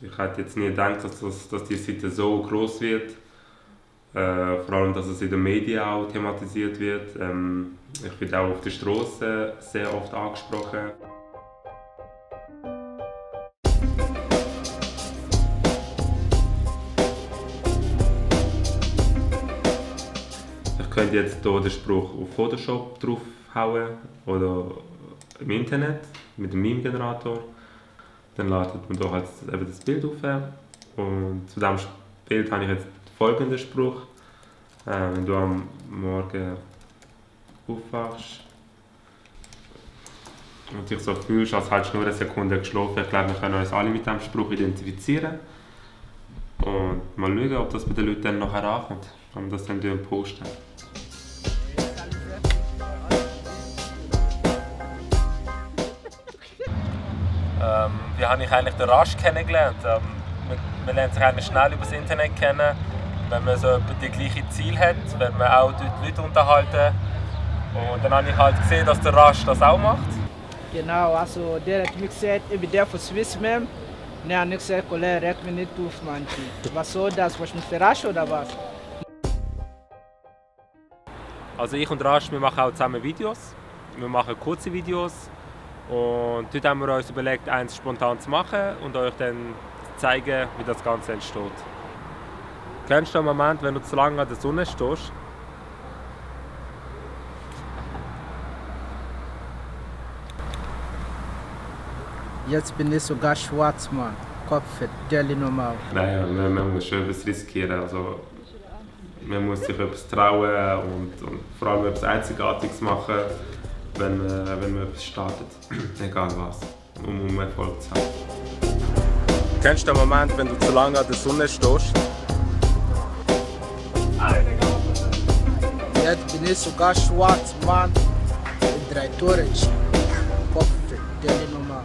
Ich hätte jetzt nie gedacht, dass die Seite so groß wird. Vor allem, dass es in den Medien auch thematisiert wird. Ich werde auch auf der Straße sehr oft angesprochen. Ich könnte jetzt hier den Spruch auf Photoshop draufhauen oder im Internet mit dem Meme-Generator. Dann ladet man hier halt eben das Bild auf. Und zu diesem Bild habe ich jetzt folgenden Spruch. Wenn du am Morgen aufwachst und dich so fühlst, als hättest du nur eine Sekunde geschlafen, ich glaube, wir können uns alle mit diesem Spruch identifizieren. Und mal schauen, ob das bei den Leuten dann nachher ankommt. Und das dann posten. Wie habe ich eigentlich den Rasch kennengelernt? Man lernt sich eigentlich schnell über das Internet kennen, wenn man so die gleichen Ziele hat, wenn man auch die Leute unterhalten. Und dann habe ich halt gesehen, dass der Rasch das auch macht. Genau, also der hat mir gesagt, ich bin der von Swissmem. Und er hat gesagt, Kollege, regt mich nicht auf, Mann. Was soll das? Was mich verarschen oder was? Also ich und Rasch, wir machen auch zusammen Videos. Wir machen kurze Videos. Und heute haben wir uns überlegt, eins spontan zu machen und euch dann zu zeigen, wie das Ganze entsteht. Kennst du den Moment, wenn du zu lange an der Sonne stehst? Jetzt bin ich sogar schwarz, Mann. Kopf verdammt normal. Nein, man muss schon etwas riskieren. Also, man muss sich etwas trauen und vor allem etwas Einzigartiges machen, wenn man etwas startet. Egal was, um Erfolg zu haben. Kennst du den Moment, wenn du zu lange an der Sonne stehst? Jetzt bin ich sogar schwarz, Mann. In 3 Tore. Kopf verdammt normal.